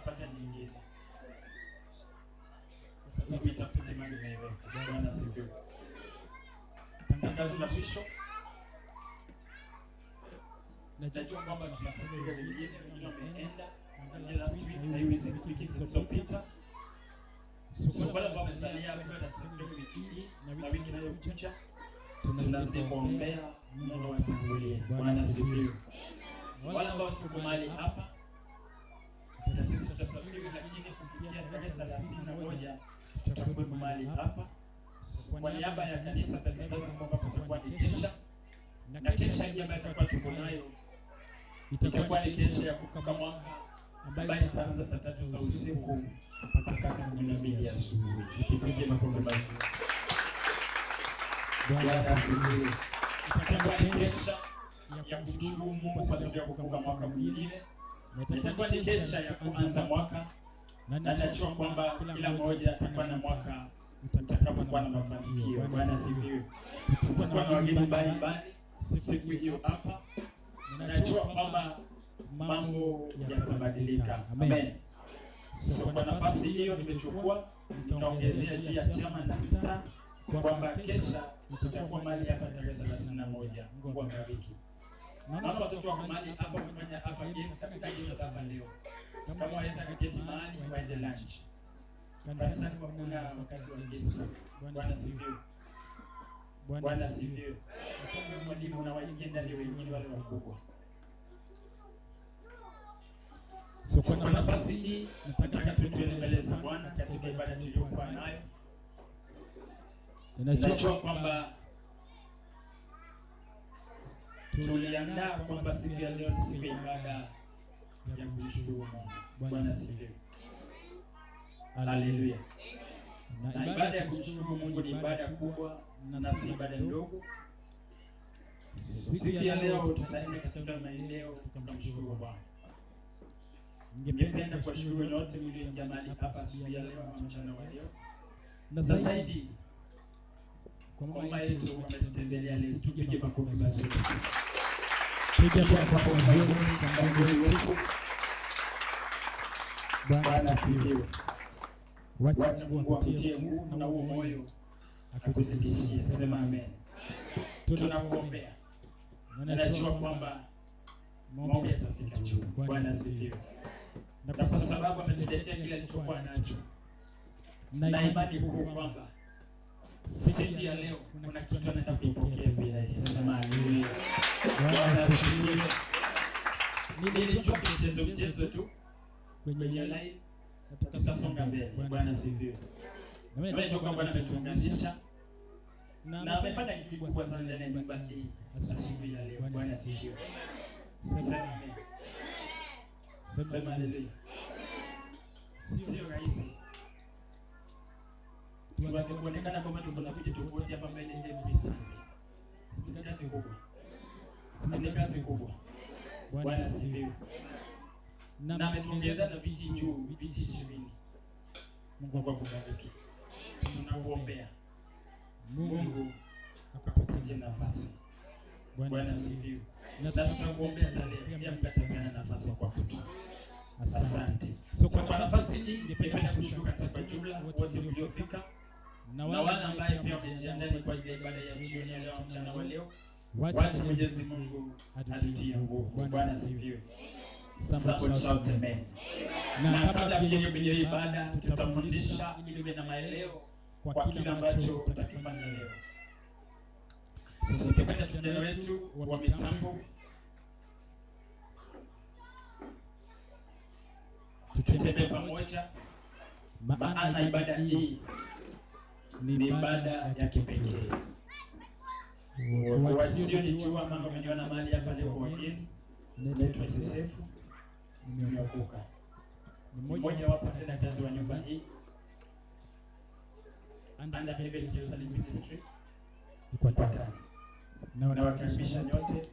Tutapata nyingine. Sasa uitafute mahali umeiweka. Bwana asifiwe. Tangazo la mwisho, najua kwamba tunasafiri wengine, wengine wameenda tangia last week na hizi wiki zilizopita. So wale ambao wamesalia hapa watasafiri wiki hii na wiki inayokuja, tunazidi kuombea Mungu awatangulie. Bwana asifiwe. Wale ambao tuko mahali hapa na sisi tutasafiri, lakini kufikia tarehe 31 tutakuwa mahali hapa. Kwa niaba ya kanisa tatangaza kwamba kutakuwa ni kesha, na kesha hii ambayo itakuwa tuko nayo itakuwa ni kesha ya kuvuka mwaka ambayo itaanza saa 3 za usiku mpaka saa 12 asubuhi. Ikipigia makofi mazuri. Bwana asifiwe. Itakuwa ni kesha ya kumshukuru Mungu kwa sababu ya kuvuka mwaka mwingine. Itakuwa ni kesha ya kuanza mwaka, na najua kwamba kila mmoja atakuwa na mwaka utakapokuwa na mafanikio. Bwana asifiwe. Tutakuwa na wageni mbalimbali siku hiyo hapa, na najua kwamba mambo yatabadilika. Amen. So kwa nafasi hiyo nimechukua nikaongezea juu ya chama na sister kwamba kesha itakuwa mahali hapa tarehe 31. Mungu awabariki. Naona watoto wako mahali hapa wamefanya hapa games, hapa games hapa leo. Kama waweza kuketi mahali waende lunch. Kanisani hakuna wakati wa games. Bwana asifiwe. Bwana asifiwe. Mwalimu na waingie ndani wengine wale wakubwa. So kwa nafasi hii nataka tuende mbele za Bwana katika ibada tuliyokuwa nayo. Ninajua kwamba tuliandaa kwamba siku ya leo ni siku ya ibada ya kumshukuru Mungu. Bwana asifiwe. Haleluya. Na ibada ya kumshukuru Mungu ni ibada kubwa na si ibada ndogo. Siku ya leo tutaenda katika maeneo tukamshukuru Bwana. Ningependa kuwashukuru nyote mlioingia mahali hapa siku ya leo ama mchana wa leo. Na zaidi kwa mama yetu ametutembelea leo, tupige makofi mazuri. Piga makofi mazuri kwa Mungu wetu. Bwana asifiwe. Wacha Mungu akutie nguvu na huo moyo akuzidishie. Sema amen. Tunakuombea. Na najua kwamba maombi yatafika juu. Bwana asifiwe. Na kwa sababu ametuletea kile alichokuwa nacho, na imani kuu kwamba siku ya leo kuna kitu anaenda kuipokea pia. Sema haleluya. Bwana asifiwe. Nilijua mchezo tu kwenye line tutasonga mbele. Bwana asifiwe. Na mimi Bwana ametuunganisha na amefanya kitu kikubwa sana ndani ya nyumba hii asubuhi ya leo. Bwana asifiwe. Sema amen. Sema haleluya. Sio rahisi tuanze kuonekana kwamba tuko na vitu tofauti hapa mbele every Sunday. Si kazi kubwa. Si kazi kubwa. Bwana asifiwe. Na ametuongeza na viti juu, viti 20. Mungu akubariki. Tunakuombea. Mungu akupatie nafasi. Bwana asifiwe. Na tutakuombea tarehe pia mkatapeana nafasi kwa kutu. Asante. So kwa nafasi hii ningependa kushukuru katika jumla wote mliofika na wale ambao pia wamejiandaa kwa ajili ya ibada ya jioni ya leo, mchana wa leo. Wacha Mwenyezi Mungu atutie nguvu. Bwana asifiwe. Support shout amen. Na kabla tujaingia kwenye ibada, tutafundisha ili uwe na maeleo kwa kile ambacho utakifanya leo. Sasa tupende kijana wetu wa mitambo tutembee pamoja, maana ibada hii ni ibada ya kipekee. Kwa wasionijua ama wameniona mahali hapa leo kwa wageni, naitwa Josefu, nimeokoka, ni mmoja wapo watendakazi wa nyumba hii under Heaven Jerusalem Ministry Ikwatani. Nawakaribisha nyote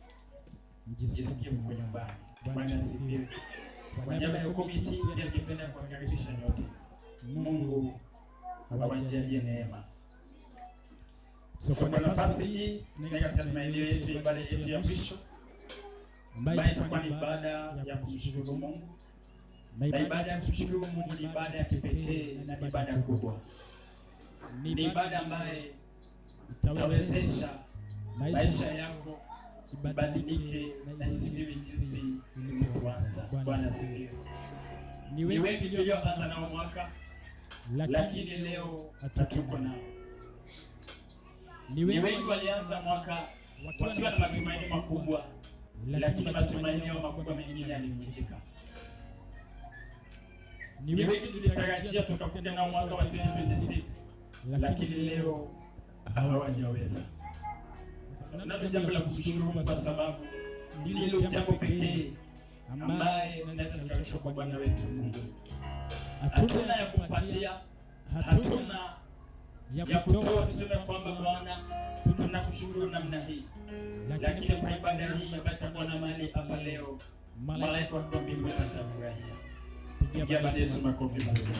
mjisikie mko nyumbani. Bwana asifiwe. Kwa niaba ya komiti pia ningependa kuwakaribisha nyote. Mungu awajalie neema. So kwa nafasi hii tunaingia katika maeneo yetu ya ibada yetu ya mwisho ambayo itakuwa ni ibada ya kumshukuru Mungu. Na ibada ya kumshukuru Mungu ni ibada ya kipekee na ni ibada kubwa, ni ibada ambaye itawezesha maisha yako ibadilike na isiwe jinsi ilivyoanza. Bwana asifiwe. Ni wengi tulioanza nao mwaka, lakini leo hatuko nao. Ni wengi walianza mwaka wakiwa na matumaini makubwa, lakini matumaini yao makubwa mengine yalivunjika. Ni wengi tulitarajia tukafunga nao mwaka wa 2026, lakini leo hawajaweza. Tunalo jambo la kushukuru kwa sababu ndilo jambo pekee ambaye tunaweza tukarudisha kwa Bwana wetu Mungu. Hatuna ya kumpatia, hatuna ya kutoa tuseme kwamba Bwana tunakushukuru namna hii, lakini kwa ibada hii ambayo itakuwa na mahali hapa leo, malaika wa mbinguni watafurahia. Pigia Bwana Yesu makofi mazuri.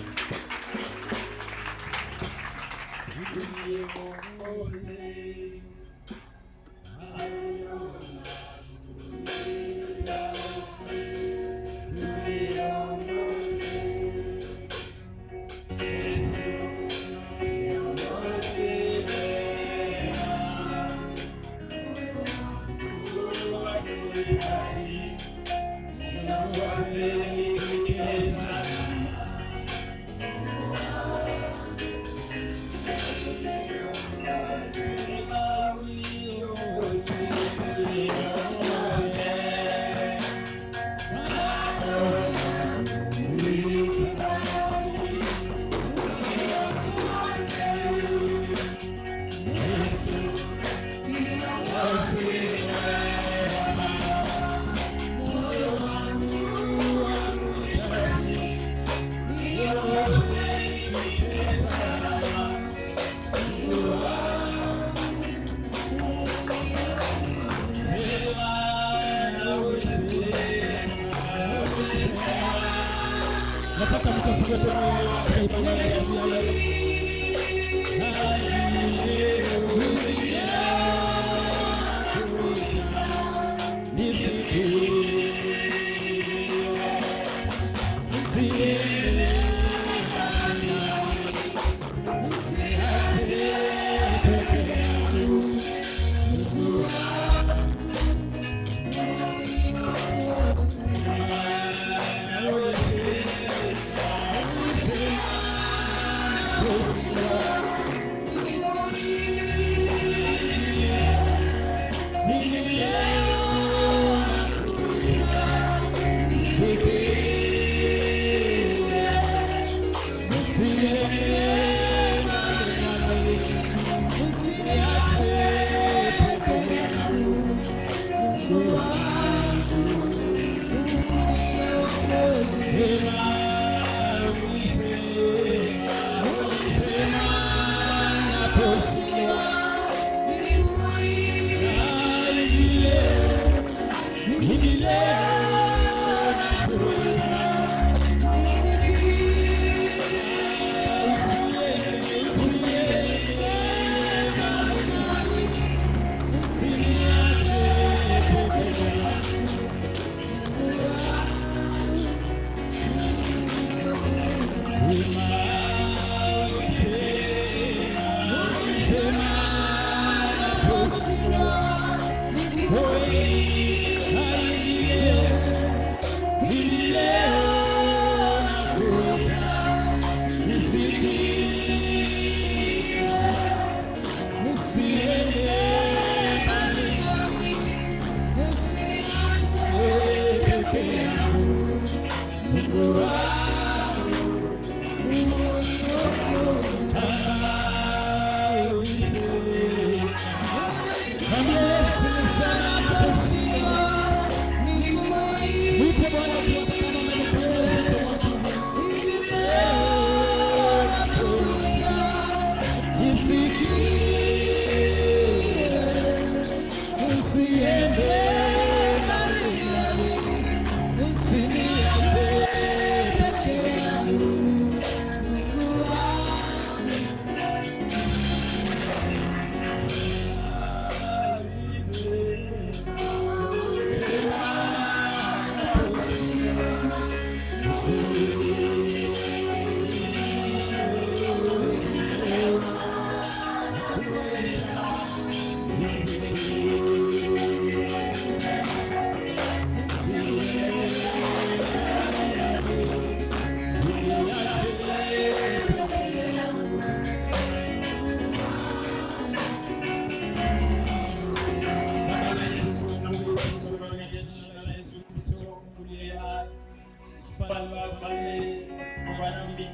Nataka mtafungue tena ibada ya siku ya leo.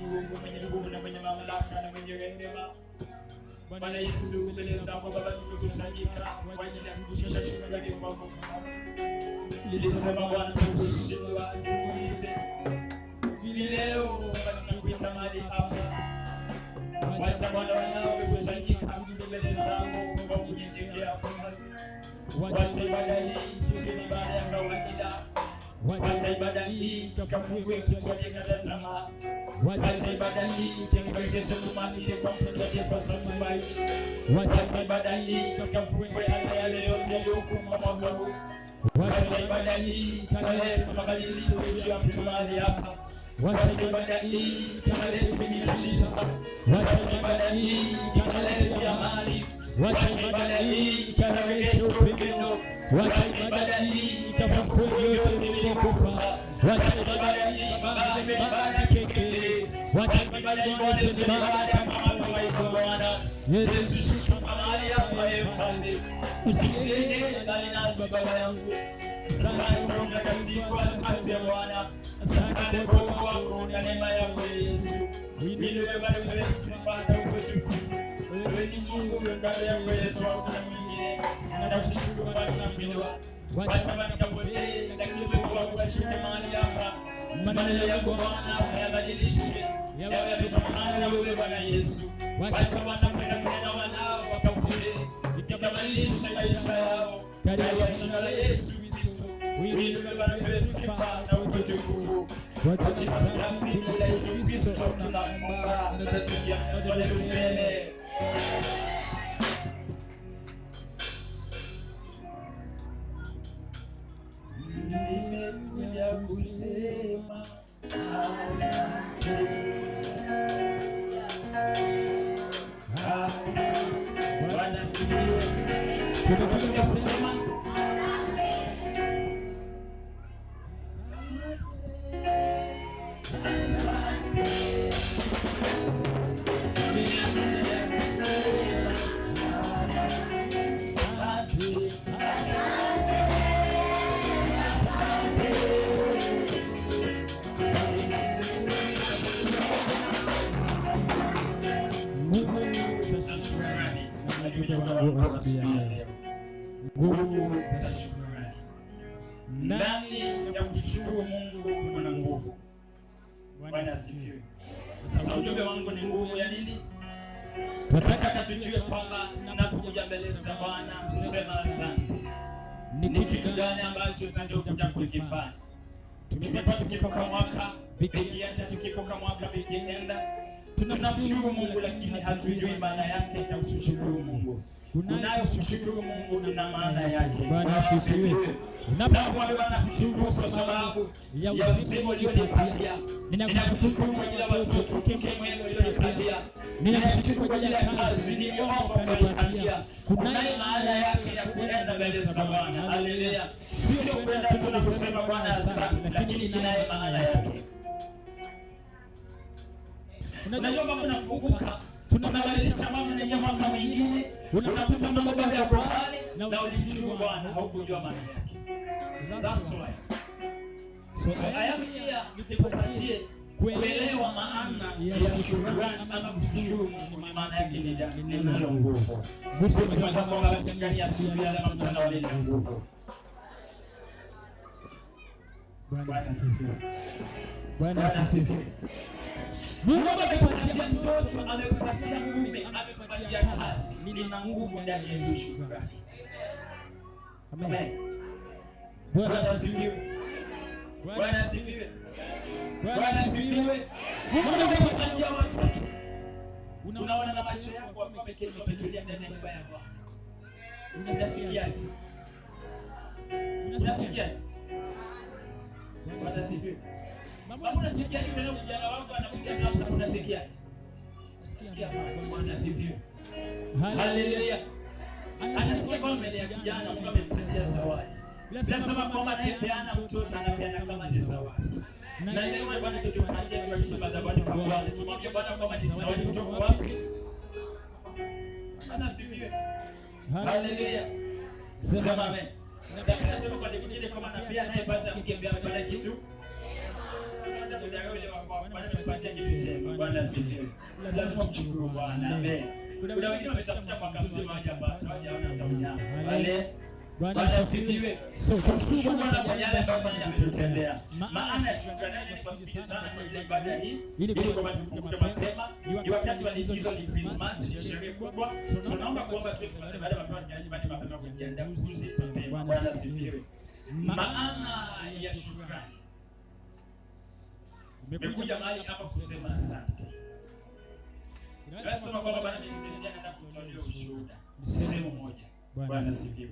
Mungu mwenye nguvu na mwenye mamlaka na mwenye rehema. Bwana Yesu, mbele zako Baba tumekusanyika kwa ajili ya kurudisha shukrani kwako. Ulisema Bwana tukushindwa tukuite. Hivi leo Baba tunakuita mahali hapa. Wacha Bwana wanao wamekusanyika mbele zako kwa kunyenyekea. Wacha ibada hii isiwe ibada ya kawaida. Wacha ibada hii ikafungue mtu aliyekata tamaa. Wacha ibada hii ikarejeshe tumaini kwa mtu aliyekosa tumaini. Wacha ibada hii ikafufue hata yale yote yaliyokufa mwaka huu. Wacha ibada hii ikalete mabadiliko juu ya mtu mahali hapa. Wacha ibada hii ikalete miujiza. Wacha ibada hii ikalete amani. Wacha ibada hii ikarejeshe upendo. Wacha ibada hii ikafufue yote iliyokufa. Wacha ibada hii iwe ibada kekee. Wacha ibada hii iwe ibada kama kawaida Bwana. Yesu, shuka mahali hapa ee Mfalme. Usiende mbali nasi Baba yangu. Asante Roho Mtakatifu, asante Bwana. Asante kwa wema wako na neema yako Yesu. Uinuliwe Bwana, upewe sifa na utukufu. Wewe ni Mungu kando yako Yesu, hakuna mwingine. Nakushukuru Bwana na kuinua. Wacha nikapotee, lakini uwepo wako ukashuke mahali hapa. Maneno yako Bwana ukayabadilishe yawe yatotokana na wewe Bwana Yesu. Wacha Bwana kwenda kunena wanao wakapokee, ikabadilishe maisha yao katika jina la Yesu Kristo. Uinuliwe Bwana, upewe sifa na utukufu. Kwa jina safi la Yesu Kristo tunaomba na tukia sote tuseme. Nimekuja kusema asante. Asante. Bwana asifiwe. Tumekuja kusema asante. Nimekuja kusema asante. Asante. Nguvu za shukrani. Na ujumbe wangu wa siku ya leo. Nguvu za shukrani. Ndani ya kushukuru Mungu kuna nguvu. Bwana asifiwe. Sasa ujumbe wangu ni nguvu ya nini? Tunataka tujue kwamba tunapokuja mbele za Bwana kusema asante, ni kitu gani ambacho tunachokuja kukifanya? Tumekuwa tukivuka mwaka vikienda, tukivuka mwaka vikienda, tunamshukuru Mungu, lakini hatujui maana yake ya kushukuru Mungu. Kunayo kushukuru Mungu ina maana yake. Bwana asifiwe. Unapomwambia Bwana kushukuru kwa sababu ya uzima ulionipatia, ninakushukuru kwa ajili ya watoto, mke mwema ulionipatia, ninakushukuru kwa ajili ya kazi niliyoomba ukanipatia. Kunayo maana yake ya kuenda mbele za Bwana. Haleluya! Sio kwenda tu na kusema Bwana asante, lakini inayo maana yake. Unajua mambo nafunguka, tunabadilisha mambo na mwaka mwingine, unakuta mambo bado yako pale na ulimshukuru Bwana, haukujua maana yake. That's why. So I am here nikupatie kuelewa maana ya shukrani ama kushukuru Mungu, maana yake ni gani? Ninalo nguvu. Tunaweza kuomba shukrani asubuhi ya leo, mchana wa leo nguvu. Bwana asifiwe. Bwana asifiwe. Mungu amekupatia mtoto, amekupatia mume, amekupatia kazi. Nina nguvu ndani ya shukrani. Amen. Bwana asifiwe. Bwana asifiwe. Bwana asifiwe. Mungu amekupatia watoto. Unaona na macho yako wakiwa wameketi wametulia ndani ya nyumba ya Bwana. Unasikiaje? Unasikiaje? Bwana asifiwe. Mama, unasikiaje yule kijana wako anakuja na unasikiaje? Sikia Bwana asifiwe. Haleluya. Anasikia kwamba mbele ya kijana Mungu amempatia zawadi. Nasema kwamba anayepeana mtoto anapeana kama ni zawadi. Na leo Bwana kitupatia tuakishe madhabahuni pa Bwana. Tumwambie Bwana kama ni zawadi kutoka wapi? Bwana asifiwe. Haleluya. Sema amen. Lakini nasema kwa nyingine kama na pia anayepata mke ambaye amepata kitu. Hata kudharau ile wa kwako, Bwana amekupatia kitu chema. Bwana asifiwe. Lazima mshukuru Bwana. Amen. Kuna wengine wametafuta mwaka mzima hawajapata, hawajaona hata unyama. Wale Bwana asifiwe. So Tumshukuru Bwana kwa yale ambayo ametutendea. Maana ya shukrani ni kwa spidi sana kwa ajili ya ibada hii, ili kwamba tufunguke mapema. Ni wakati wa likizo, ni Christmas, ni sherehe kubwa. So naomba kuomba tuwe tumalize ibada mapema, tujiandae nyumbani mapema kujiandaa kuzi mapema. Bwana asifiwe. Maana ya shukrani. Nimekuja mahali hapa kusema asante. Nasema kwamba Bwana amenitendea, naenda kutolea ushuhuda. Sehemu moja. Bwana asifiwe.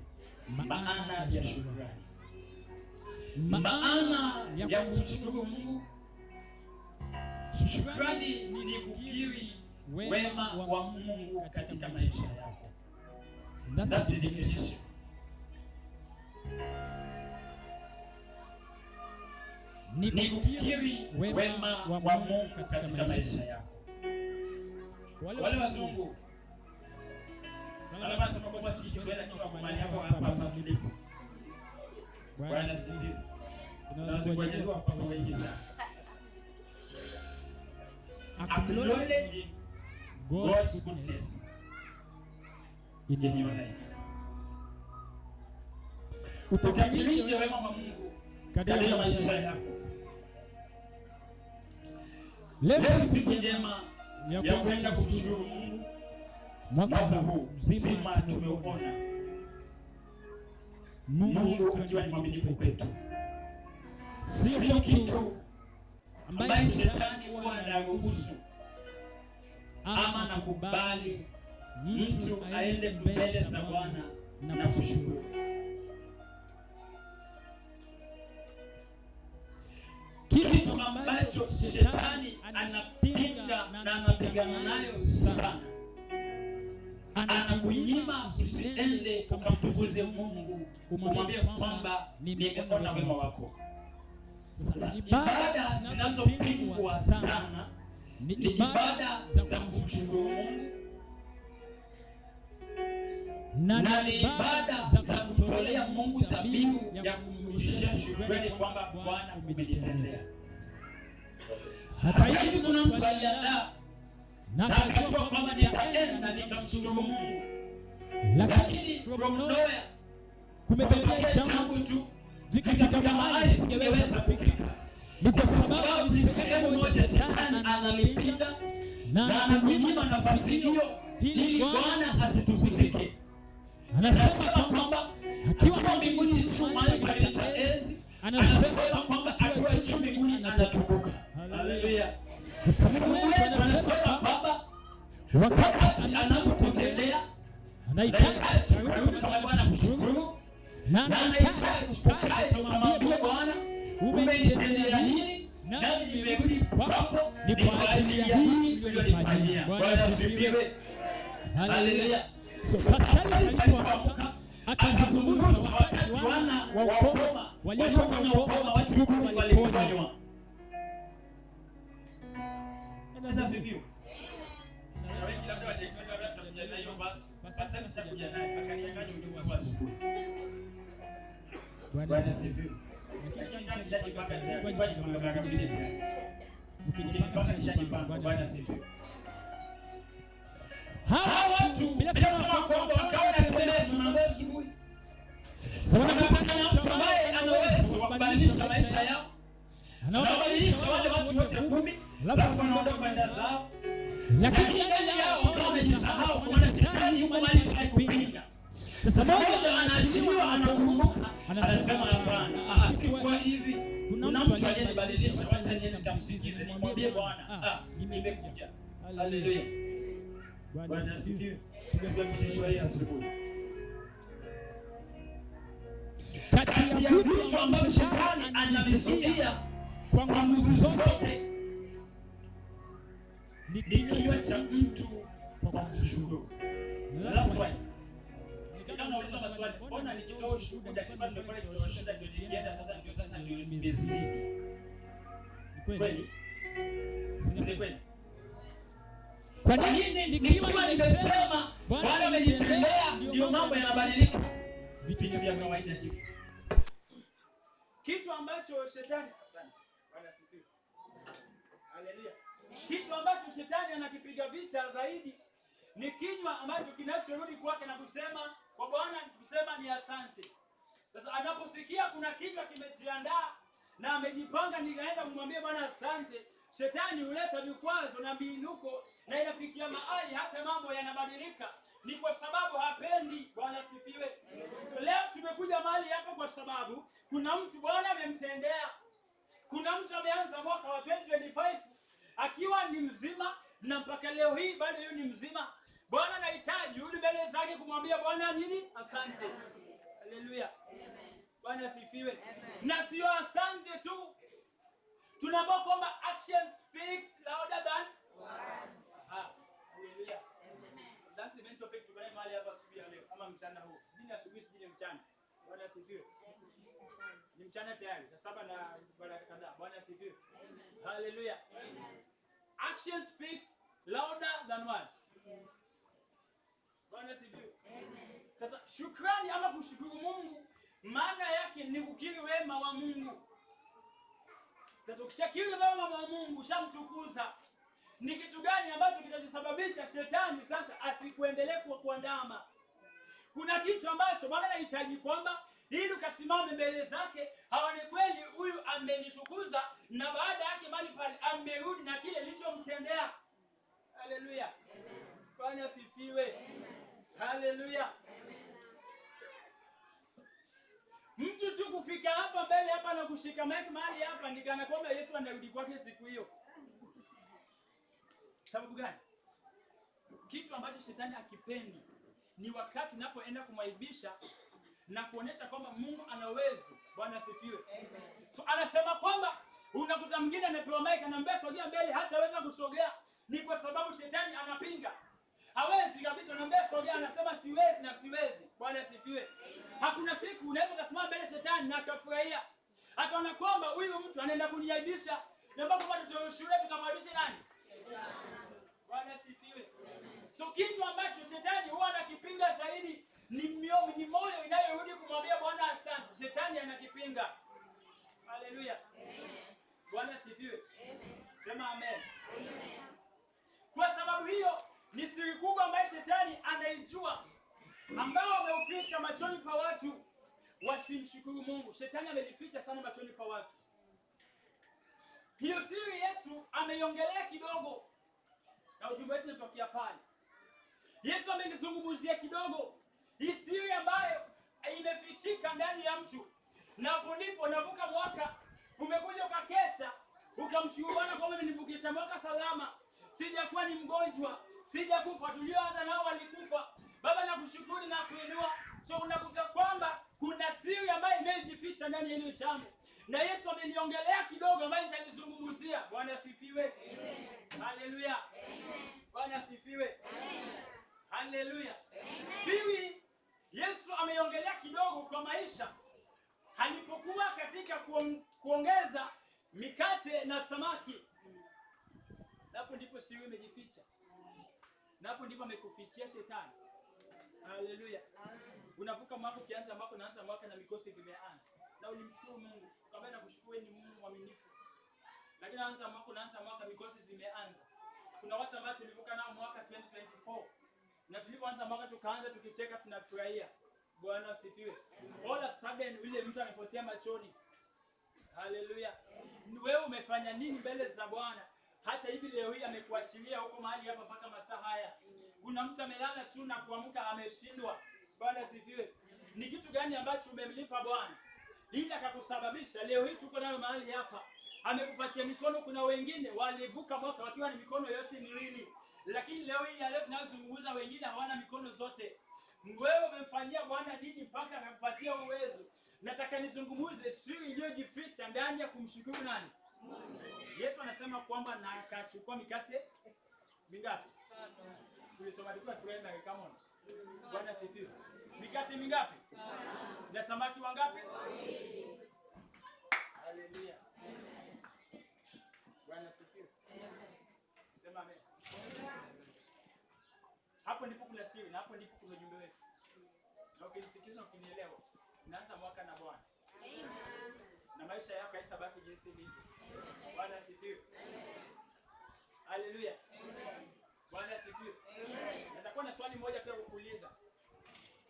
Maana ya shukrani, maana ya kumshukuru Mungu. Shukrani ni kukiri wema wa Mungu katika maisha yako. That's the definition. Ni kukiri wema wa Mungu katika maisha yako. Wale wazungu wanasema kwamba si Kiswahili, lakini wako mahali hapo hapa hapa tulipo. Bwana asifiwe. Na wazungu wajaliwa kwa wengi sana. Acknowledging God's goodness in your life. Utakirije wema wa Mungu katika maisha yako. Leo siku njema ya kwenda kumshukuru Mungu. Mwaka huu mzima tumeuona Mungu akiwa ni mwaminifu kwetu. Sio kitu ambaye shetani huwa anaruhusu ama nakubali mtu aende mbele za Bwana na kushukuru. Kitu ambacho shetani anapinga na anapigana nayo sana, anakunyima usiende ukamtukuze Mungu, umwambie kwamba nimeona wema wako. Sasa ibada zinazopingwa sana ni ibada za kumshukuru Mungu na ni ibada za kumtolea Mungu dhabihu ya kumrudishia shukrani kwamba Bwana umenitendea. Hata hivi kuna mtu aliandaa na akajua kwamba nitaenda nikamshukuru Mungu, lakini from nowhere kumetokea jambo tu vikafika mahali singeweza kufika. Ni kwa sababu ni sehemu moja shetani analipinda na anakunyima nafasi hiyo ili Bwana asitukuzike. Anasema kwamba akiwa mbinguni juu mahali pa kiti cha enzi, anasema kwamba akiwa juu mbinguni atatukuka. Haleluya. Mungu wetu anasema kwamba wakati anapotutendea anahitaji kurudi kama Bwana kushukuru, na anahitaji ukae tukamwambie Bwana, umenitendea hili nami nimerudi kwako, ni kwa ajili ya hii uliyonifanyia. Bwana asifiwe. Haleluya. So Pascal alipoamka akazungumza wakati wana wa ukoma waliokuwa na ukoma watu 10 waliponywa. Sasa sivyo? Na wengi labda watakisema labda tutakuja nayo hiyo basi. Basi sitakuja naye akanianganya ujumbe wa asubuhi. Bwana asifiwe. Lakini kama nishajipanga tayari, kwa nini mara mbili tayari? Ukinipanga nishajipanga. Bwana asifiwe. Hawa watu bila sema kwamba wakawa wanatembea tunaambiwa asubuhi. Wanakutana na mtu ambaye ana uwezo wa kubadilisha maisha yao. Anawabadilisha wale watu wote 10, alafu wanaondoka kwenda zao. Lakini ndani yao wakawa wamejisahau, kwa maana shetani yuko mahali pa kupinga. Sasa mmoja anaachiliwa, anakumbuka, anasema hapana, si kwa hivi. Kuna mtu aliyenibadilisha, wacha niende nikamsikize, nimwambie Bwana, nimekuja. Haleluya. Bwana asifiwe. Tumefundishwa hii asubuhi. Kati ya vitu ambavyo shetani anavizuia kwa nguvu zote ni kinywa cha mtu kwa kushukuru. That's why kama unauliza maswali, mbona nikitoa ushuhuda nilikuwa nimekuwa nikitoa ushuhuda ndio nikienda sasa ndio sasa ndio nimezidi. Ni kweli? Si kweli? Kwa nini nikiwa nimesema Bwana amenitendea ndio mambo yanabadilika? Vitu vya kawaida hivi. Kitu ambacho shetani, asante. Bwana asifiwe. Kitu ambacho shetani anakipiga vita zaidi ni kinywa ambacho kinachorudi kwake na kusema kwa Bwana, kusema ni asante. Sasa anaposikia kuna kinywa kimejiandaa na amejipanga nikaenda kumwambia Bwana asante, shetani huleta vikwazo na miinuko, na inafikia mahali hata mambo yanabadilika. Ni kwa sababu hapendi. Bwana asifiwe. So leo tumekuja mahali hapa kwa sababu kuna mtu Bwana amemtendea. Kuna mtu ameanza mwaka wa 2025 akiwa ni mzima na mpaka leo hii bado yu ni mzima. Bwana anahitaji rudi mbele zake kumwambia Bwana nini? Asante. Haleluya. Bwana asifiwe. Na sio asante tu. Tunaambiwa kwamba action speaks louder than words. Haleluya. That's the main topic tunayo mahali hapa asubuhi ya leo ama mchana huu. Sijui ni asubuhi, sijui ni mchana. Bwana asifiwe. Ni mchana tayari, saa 7 na baraka kadhaa. Bwana asifiwe. Haleluya. Action speaks louder than words. Bwana asifiwe. Sasa shukrani ama kushukuru Mungu maana yake ni kukiri wema wa Mungu. Sasa ukishakiri wema wa Mungu, ushamtukuza. Ni kitu gani ambacho kitachosababisha shetani sasa asikuendelee kuandama? Kuna kitu ambacho Bwana anahitaji kwamba ili ukasimame mbele zake aone kweli huyu amenitukuza, na baada yake mali pale amerudi na kile nilichomtendea. Haleluya. Bwana asifiwe. Haleluya. Mtu tu kufika hapa mbele hapa na kushika mic mahali hapa ni kana kwamba Yesu anarudi kwake siku hiyo. Sababu gani? Kitu ambacho shetani akipendi ni wakati unapoenda kumwaibisha na kuonesha kwamba Mungu ana uwezo. Bwana asifiwe. So anasema kwamba unakuta mwingine anapewa mic anaambia sogea mbele, hataweza kusogea. Ni kwa sababu shetani anapinga. Hawezi kabisa, anaambia sogea, anasema siwezi na siwezi. Bwana asifiwe. Hakuna siku unaweza kusimama mbele shetani na akafurahia. Ataona kwamba huyu mtu anaenda kuniaibisha, na mpaka bado tutashuhudia tukamwaibisha nani? Bwana asifiwe. So kitu ambacho shetani huwa anakipinga zaidi ni moyo inayorudi kumwambia Bwana asante. Shetani anakipinga. Haleluya. Bwana asifiwe. Sema amen. Amen. Kwa sababu hiyo ni siri kubwa ambayo shetani anaijua, ambao ameuficha machoni pa watu wasimshukuru Mungu. Shetani amelificha sana machoni pa watu. Hiyo siri Yesu ameiongelea kidogo, na ujumbe wetu unatokea pale. Yesu amelizungumzia kidogo hii siri ambayo imefichika ndani ya mtu, na hapo ndipo navuka mwaka, umekuja ukakesha ukamshukuru Bwana kwamba amenivukisha mwaka salama, sijakuwa ni mgonjwa, sijakufa, tulioanza nao walikufa. Baba nakushukuru na kuinua. So unakuta kwamba kuna siri ambayo imejificha ndani ya hilo jambo, na Yesu ameliongelea kidogo ambayo nitalizungumzia. Bwana asifiwe. Haleluya. Bwana asifiwe. Haleluya. Siri Yesu ameiongelea kidogo kwa maisha alipokuwa katika kuongeza mikate na samaki. Hapo ndipo siri imejificha. Na hapo ndipo amekufichia shetani. Haleluya. Unavuka mwaka, ukianza mwaka unaanza mwaka na mikosi vimeanza. Na ulimshukuru Mungu, ukamwambia nakushukuru ni Mungu mwaminifu. Lakini unaanza mwaka, unaanza mwaka mikosi zimeanza. Kuna watu ambao tulivuka nao mwaka 2024. Na tulipoanza mwaka tukaanza tukicheka tunafurahia. Bwana asifiwe. All of a sudden yule mtu amepotea machoni. Haleluya. Wewe umefanya nini mbele za Bwana? Hata hivi leo hii amekuachilia huko mahali hapa mpaka masaa haya. Kuna mtu amelala tu na kuamka ameshindwa. Bwana asifiwe. Ni kitu gani ambacho umemlipa Bwana ili akakusababisha leo hii tuko nayo mahali hapa? Amekupatia mikono. Kuna wengine walivuka mwaka wakiwa ni mikono yote miwili, lakini leo hii ya leo tunazungumza wengine hawana mikono zote. Wewe umemfanyia Bwana nini mpaka akakupatia uwezo? Nataka nizungumze siri iliyojificha ndani ya kumshukuru nani? Yesu anasema kwamba na akachukua mikate mingapi? Tulisoma tulikuwa primary, come on. Bwana asifiwe. Mikate mingapi? Na samaki wangapi? Haleluya. Bwana asifiwe. Sema amen. Hapo ndipo kuna siri na hapo ndipo kuna ujumbe wetu. Na ukinisikiza na ukinielewa, unaanza mwaka na Bwana. Amen. Na maisha yako haitabaki jinsi ilivyo. Bwana asifiwe. Haleluya. Bwana asifiwe. Naweza kuwa na swali moja tu ya kukuuliza.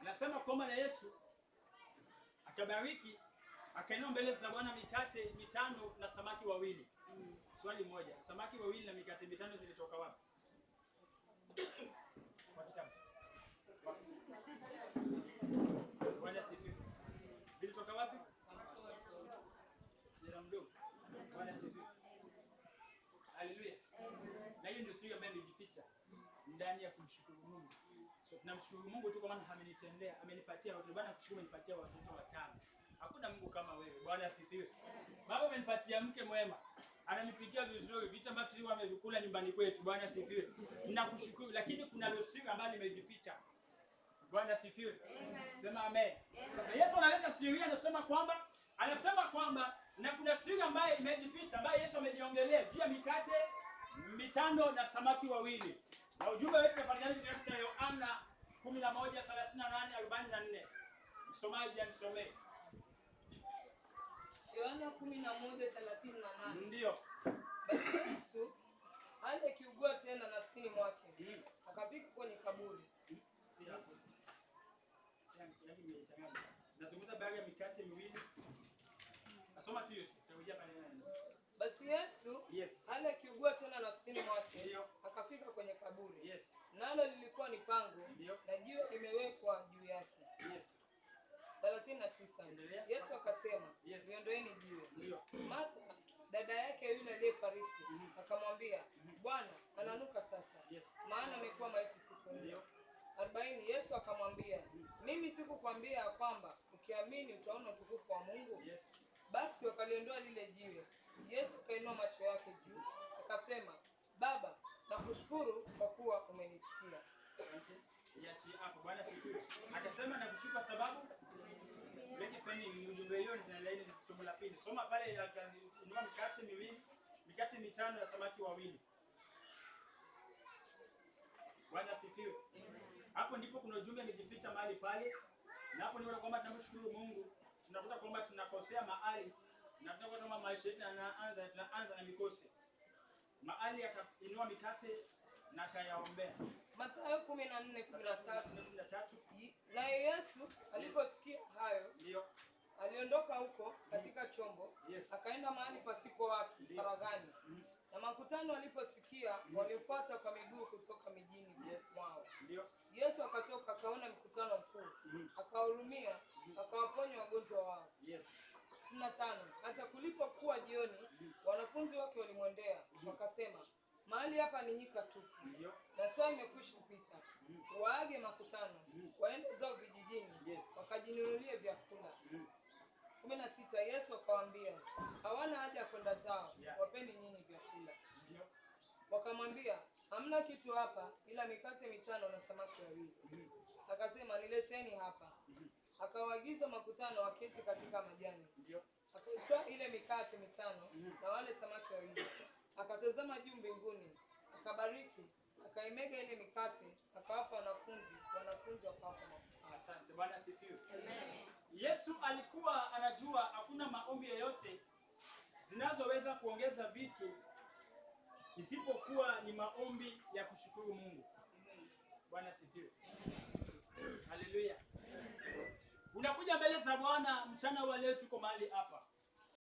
Anasema kwamba na Yesu akabariki, akainua mbele za Bwana mikate mitano na samaki wawili. Swali moja, samaki wawili na mikate mitano zilitoka wapi? Kwa kitabu. Bwana asifiwe. Zilitoka wapi? Jina mdogo. Bwana asifiwe. Haleluya. Na hiyo ndio siri ambayo imejificha ndani ya kumshukuru Mungu. So tunamshukuru Mungu tu kwa maana amenitendea, amenipatia watoto. Bwana kushukuru, amenipatia watoto watano. Hakuna Mungu kama wewe. Bwana asifiwe. Baba amenipatia mke mwema. Ananipikia vizuri vitu ambavyo sisi wamevikula nyumbani kwetu. Bwana asifiwe. Ninakushukuru, lakini kuna siri ambayo nimejificha. Bwana asifiwe. Sema amen. Sasa Yesu analeta siri, anasema kwamba na kuna siri ambayo imejificha, ambayo Yesu amejiongelea juu ya mikate mitano na samaki wawili. Na ujumbe wetu unapatikana katika kitabu cha Yohana 11:38 44. Msomaji anisomee. Yohana 11:38. Ndio. Basi Yesu hali akiugua tena nafsini mwake, akafika kwenye kaburi. Si hapo. Yaani nimechanganya. Nazungumza habari ya mikate miwili. Nasoma tu hiyo tu. Tutakuja pale nani. Basi Yesu hali akiugua tena nafsini mwake, akafika kwenye kaburi. Nalo lilikuwa ni pango na jiwe limewekwa juu yake. 39. Endelea. Yesu akasema, liondoeni jiwe. Martha dada yake yule aliyefariki akamwambia, Bwana, ananuka sasa, maana amekuwa maiti siku nne. 40. Yesu akamwambia, mimi sikukwambia ya kwamba ukiamini utaona utukufu wa Mungu? Basi wakaliondoa lile jiwe. Yesu akainua macho yake juu akasema, Baba, nakushukuru kwa kuwa umenisikia. Asante. Iachie hapo. Bwana asifiwe. Akasema nakushukuru kwa sababu weke peni ni ujumbe hiyo ndio ile somo la pili. Soma pale, akainua mikate miwili, mikate mitano na samaki wawili. Bwana asifiwe. Hapo ndipo kuna ujumbe amejificha mahali pale. Na hapo ndipo kwamba tunamshukuru Mungu, tunakuta kwamba tunakosea mahali na tunakuta kwamba maisha yetu yanaanza, tunaanza na mikosi. Mahali akainua mikate na akayaombea. Mathayo 14:13. 13. Naye Yesu aliposikia hayo, aliondoka huko katika chombo, akaenda mahali pasipo watu faraghani. Na makutano waliposikia, walimfuata kwa miguu kutoka mijini mwao. Yesu akatoka akaona mkutano mkuu, akawahurumia, akawaponya wagonjwa wao. 15. Hata kulipokuwa jioni, wanafunzi wake walimwendea wakasema, mahali hapa ni nyika tupu, na saa imekwisha kupita. Waage makutano waende zao vijijini, wakajinunulie vyakula. 16. Yesu akawaambia, hawana haja ya kwenda zao, wapeni nyinyi vyakula. Wakamwambia, hamna kitu hapa ila mikate mitano na samaki wawili. Akasema, nileteni hapa. Akawaagiza makutano waketi katika majani. Akaitwaa ile mikate mitano na wale samaki wawili, akatazama juu mbinguni, akabariki, akaimega ile mikate, akawapa wanafunzi, wanafunzi wakawapa makutano. Asante. Bwana asifiwe. Yesu alikuwa anajua hakuna maombi yoyote zinazoweza kuongeza vitu isipokuwa ni maombi ya kushukuru Mungu. Bwana asifiwe. Haleluya. Unakuja mbele za Bwana mchana wa leo, tuko mahali hapa.